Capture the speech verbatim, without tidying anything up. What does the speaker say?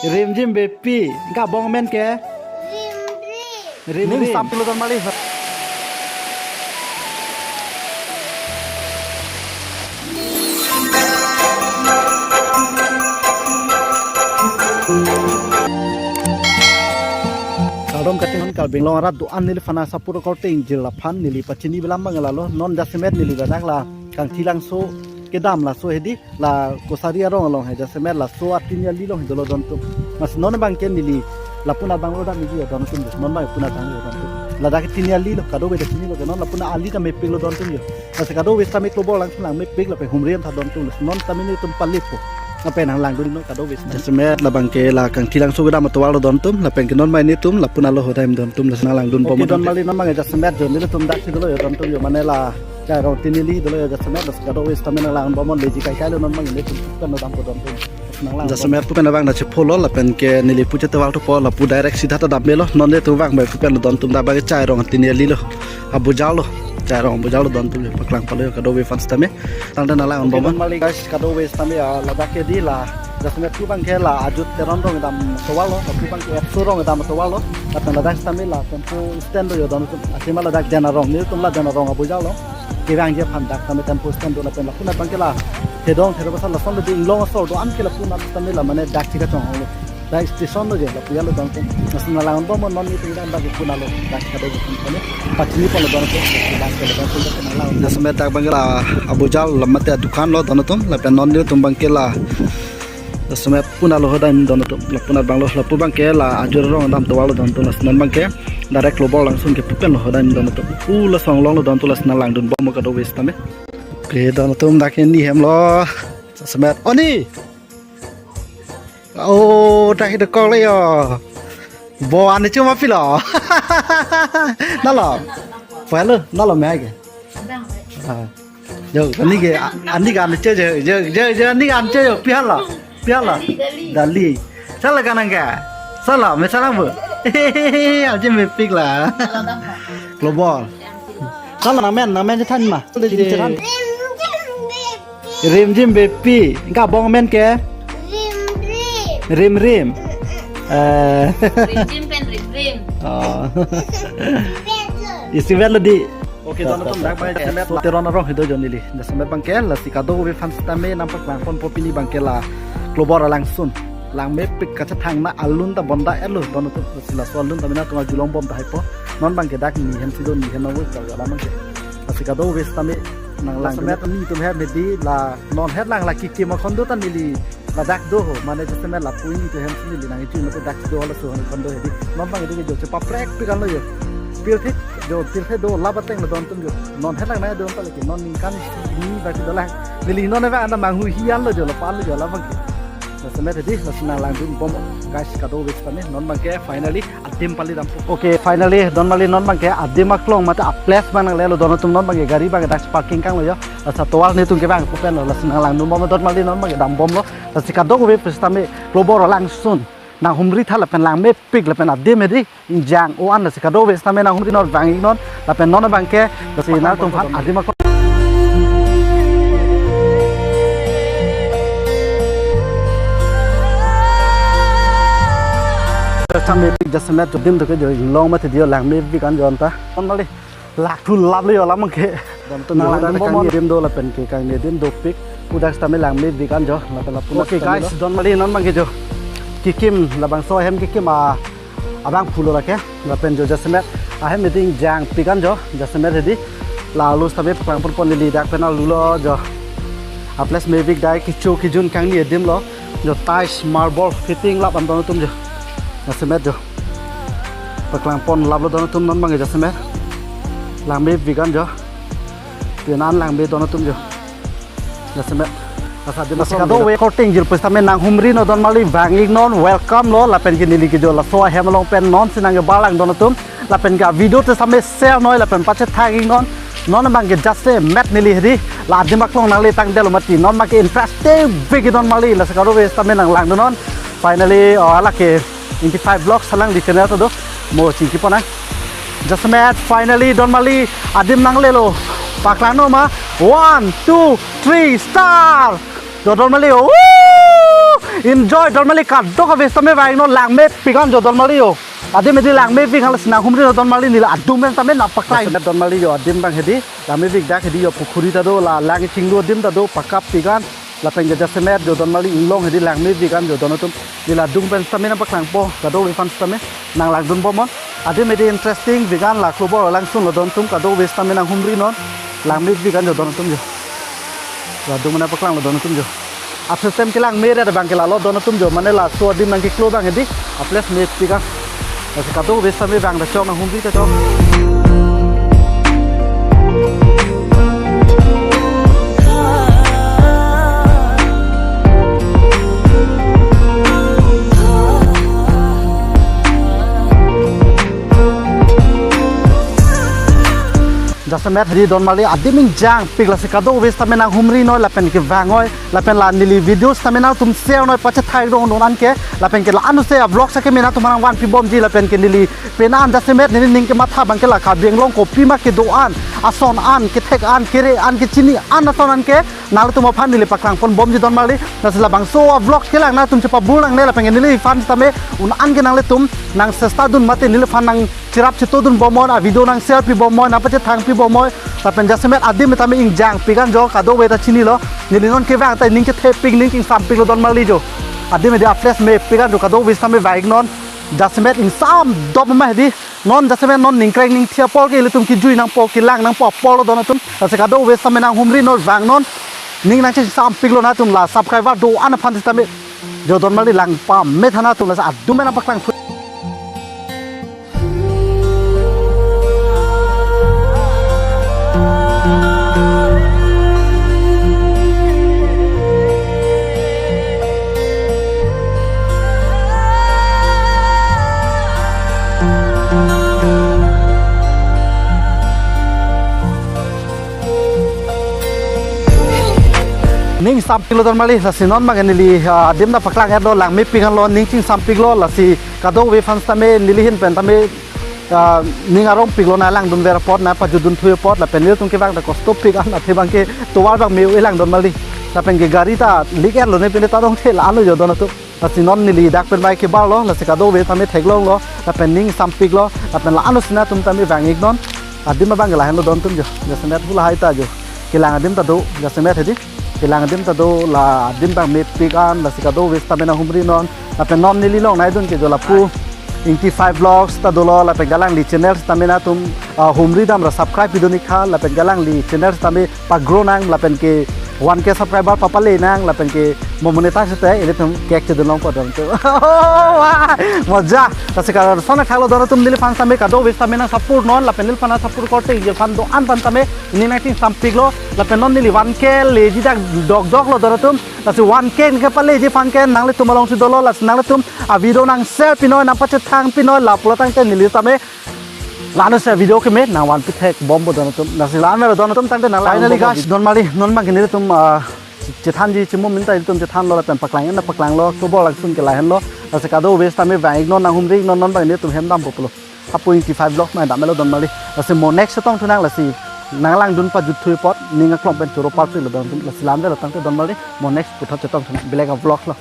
Rimjim bepi, anke abong amen ke? Rimrim. Rimrim. Ning sampilo don mali. Kardom kachinghon Karbi Anglong arat do-an neliphan asapur korte ingjir laphan neli pachini bilam bang lalo non jasemet neli badak la Kangthilangso kedam laso hedi la Kosari arong along he jasemet laso atini ali along he dolo dontum. Mas non bangke neli lapu-an abang lo dam iji yo dontum. Non bang lapu-an abang lo dontum. Ladak tini ali lo kadokave ta chini lo ke non lapu-an ali ta mepik lo dontum yo. Mas kadokave setame klobor lang lang mepik lapen humri an ta dontum. Non tame netum palipo. Lapen nanglangdun non kadokave setame. Jasemet labangke la Kangthilangso kedam atovar lo dontum. Lapen ke non mai netum lapu-an alo hodai dontum. Las nanglangdun. Okay, bomon don mali non bang jasemet jo nelitum dak si dolo yo dontum yo mane la Chairong tini ali dolo yo jasemet, das kadokave setame nanglang bomon leji kai kai lo non bang netum pen lo dampo dontum. Nanglang jasemet pu pen abang na chepho lo lapen ke neli pu chete wal thupo lapu direct sida ta dam lo non netum vang bai pu pen lo dontum dak bang Chairong tini ali lo. Abujal lo. Chairong abujal lo dontum yo paklang palo yo kadokave fans tame. Tangte nanglang bomon. Mali guys kadokave setame ya ladak ke di la. Jasemet pu bangke la Ajut Teron rong dam atovar lo, pu bangke Epso rong dam atovar lo. Lapen ladak setame la tempo stand do yo dontum. Asima ladak Dena rong netum la Dena rong abujal lo. Kevangji aphan dak tame tempo stand do lapen lapu-an bangke la Thedong Thedong pasal lason lo di inglong asor do-an ke lapu-an tame la mane dak chika chong lo. Dak station lo je lapu-an lo dontum. Mas nanglang bomon non netum dak bagi pu-an lo dak kadokave setame. Pachini pon lo dontum. Dak ke lo dontum nanglang. Jasemet dak bangke la abujal lo mate dukan lo dontum. Lapen non netum bangke la Jasemet pu-an alo hodai dontum, lapu-an abang lo, lapu bangke la Ajut rong dam atovar lo dontum, las non bangke direct klobor langsun ke pu pen lo hodai dontum. Pu lason along lo dontum, las nanglangdun bomon kadokave setame. Okay, dontum dak ke ni hem lo. Jasemet. Oni. Oh, dak ke dokok le yo. Bo ani chuma pilo. Nalo. Palo, nalo me ai ke. Ah. Jo, ani ke, a-, ani ke ani che jo, jo, jo, jo, ani ke ani che jo, pi hala, pi hala. Dali, Dali. Dali. Sala kanang ke? Sala, me sala bu. Aje mepik la. Global. Sala nangmen, nangmen chethan ma. Chethan. Rimjim bepi. Anke abong amen ke? Rimrim. Rimrim. Eh. Rimjim pen rimrim. Oh. Isi vet lo di. Okay, dontum dak bang jasemet Teron arong he do jo neli. Jasemet bangke lasi kadokave fans tame nangpaklang ponpo pini bangke la klobor alangsun. Lang mepik kachethang na alun ta bonda elo dontum lasi laso alun ta mena tunga julong bom ta haipo. Non bangke dak ni hem si do ni hem nang wik kal alam bangke. Lasi kadokave setame nanglang. Jasemet netum hem hedi la non het lang la kikim akhon do ta neli ladak do ho, mane jasemet lapu netum hem si neli nang ichu mate dak do laso akhon do hedi. Non bang hedi jo chepaprek pik an lo yo. Pirthe jo pirthe do laba teng lo dontum jo. Non het lang na do ta lagi non ningkan ni baki do lang. Neli non eva anda manghu hi an lo jo lapu an lo jo labang ke. Jasemet hedi lasi nanglangdun bom guys kadokave setame non bangke finally adim pali dampo. Okay, finally don mali non bangke adim aklong mate a-place bang nanglelo dontum non bangke gari bangke dak parking kang lo yo. Lasi atovar netum ke bang pu pen lo lasi nanglangdun bom don mali non bangke dam bom lo. Lasi kadokave setame klobor alangsun nanghumri tha lapen lang mepik lapen adim hedi ingjang o-an lasi kadokave setame nanghumri non vang ik non lapen non bangke lasi nangtumphan adim aklong. Jasemet jasemet jo dim to ke jo inglong mate di jo lang mepik an jo anta. Don mali. Lak thu lap le jo lam ke. Dontum nang jo lang dak bom kangni adim do lapen ke kangni adim dopik. Pu dak setame lang mepik an jo lapen lapu. Okay guys, don mali non bangke jo. Kikim labangso ahem kikim a abang phulo lake lapen jo jasemet ahem hedi ingjang pik an jo jasemet hedi. La alu setame pang pon pon neli dak pen alu lo jo. A-place mepik dai kecho kejun kangni adim lo jo tiles marble fitting lap an dontum jo. Jasemet jo. Paklang pon lap lo dontum non bangke jasemet. Lang mepik an jo. Pi an lang me dontum jo. Jasemet. Lasi kadokave korte ingjir pu setame nanghumri non don mali vang ik non welcome lo lapen ke neli ke jo laso ahem along pen non si nangkebar lang dontum lapen ke video te setame share noi lapen pachethang ik non non bangke jasemet neli hedi la adim aklong nangle tangdet lo mati non bangke interesting video don mali lasi kadokave setame nanglangdun non finally oh ala ke Ingti Five Vlogs alang di channel ta do. Mo chingki pon nang. Jasemet finally don mali adim nanglelo. Paklang non ma. One, two, three, start. Do don mali. Woo! Enjoy, donmali, kadokave sitame vang non, langmepik an jo, donmali, jo. Adim hedi langmepik an, lasi nanghumri non, donmali, neli adung pen sitame nangpaklang. Donmali, jo, adim abang hedi, langmepik dak hedi, jo, pukhuri ta do, la lang chinglu adim ta do, pakapik an, lapen ke jasemet jo, donmali, inglong hedi langmepik an jo, don atum, neli adung pen sitame nangpaklangpo, kadokave aphan sitame nanglangdun bomnon. Adim hedi interesting pik an, la klobor langsun lo, don atum, kadokave sitame nanghumri non, langmepik an jo, don atum, jo. La adung pen nangpaklanglo, don atum, jo. Asystem kelang me ret abang ke lalo, don atum, jo, mane laso adim nangkeklo abang hedi, a-place mepik an. Lasi kadokave sitame vang ta chok, nanghumri ta chok. Jasemet hedi, donmali, adim ingjangpik, lasi kadokave sitame nanghumri noi lapen kevang noi, lapen la neli video sitame nangtum share noi, pachethang dong non an ke, lapen ke la anuse a-vlog sitame nangtum aphan nangvanpi bomji, lapen ke neli pen an jasemet neli ning kematha abang ke la Karbi Anglong kopima kedo an, ason an, kethek an, kere an, kechini an, ason an ke nanglitum aphan neli paklangpon bomji, donmali. Lasi labangso a-vlog kelang nangtum chepabur nangne, lapen ke neliphan sitame un an ke nanglitum nangchesta dun mate neliphan nangcherap cheto dun bomnon, a-video nang-share pi bomnon, nangpachethang pi bomnon. Lapen jasemet adim tame ingjangpik an jo, kadokave ta chinilo. Neli non kevang ta ning chethepik, ning kingsampiklo, donmali, jo. Adim hedi a-place mepik an jo, kadokave sitame vang non. Jasemet ingsam dop ma hedi. Non jasemet non ningkreng ningthi apor ke ilitum kejui nangpo, kelang nangpo apor lo, don atum. Lasi kadokave sitame nanghumri non, vang non. Ning nangchingsampiklo nangtum, la subscriber do-an aphan sitame jo, donmali, lang pame tha nangtum, lasi adung pen nangpaklang. Ning sampiklo, donmali, lasi non abang neli, ah, adim nangpaklang etlo, langmepik anlo, ning chingsampiklo, lasi kadokave aphan sitame neli ahin pen tame, ah, ning arongpiklo, nanglangdunver apot, nangpajutdun thu apot, lapen nelitum kevang ta kostopik an, athe abang ke tovar abang me-o-e lang, donmali. Lapen ke gari ta leak etlo, ne pine ta dong the la anlo jo, don atum. Lasi non neli dak pen bike kebarlo, lasi kadokave tame theklonglo, lapen ning sampiklo, lapen la anus nangtum tame vang-ik non. Adim abang ke lahenlo, don atum, jo. Jasemet pu lahai ta jo. Kelang adim ta do, jasemet hedi. Kelang adim ta do, la adim abang mepik an, lasi kadokave tame nanghumri non. Lapen non neli longnaidun ke jo lapu Ingti Five Vlogs ta dolo, lapen ke alangli channel tame nangtum, ah, humri dam ra subscribe pidun-ik tha, lapen ke alangli channel tame pa-grow nang, lapen ke one K subscriber papale nang, lapen ke mo monetize te, ilitum cake chedun longpo, don atum. Wah, moja. Lasi ka son thaklo, don atum, neliphan sitame kadokave sitame nang-support non, lapen neliphan nang-support korte, neliphan do-an aphan sitame ning nangchingsampiklo, lapen non neli one K leji dak dokdoklo, don atum. Lasi one K kepaleji aphan ke nanglitum alongsi dolo, lasi nanglitum a-video nang-share pi noi, nangpachethang pi noi, lapu lo tangte neli sitame la anus a-video keme nangvanpi thek bompo, don atum. Lasi la anus, don atum, tangte nang finally, guys, donmali, non abang ke nelitum, ah, chethanji chimum minta ilitum chethanlo, lapen paklang nangpaklanglo, klobor langsun ke lahenlo. Lasi kadokave sitame vang-ik non, nanghumri-ik non, non abang nelitum hem dampo pulo. Hapu Ingti Five Vlogs mai damlo, donmali. Lasi mo next chetong thu nang, lasi nanglangdun pajut thu apot, ning aklong pen choro parpiklo, don atum. Lasi la anus lo tangte, donmali, mo next puthot chetong thu nang, belek a-vlog lo.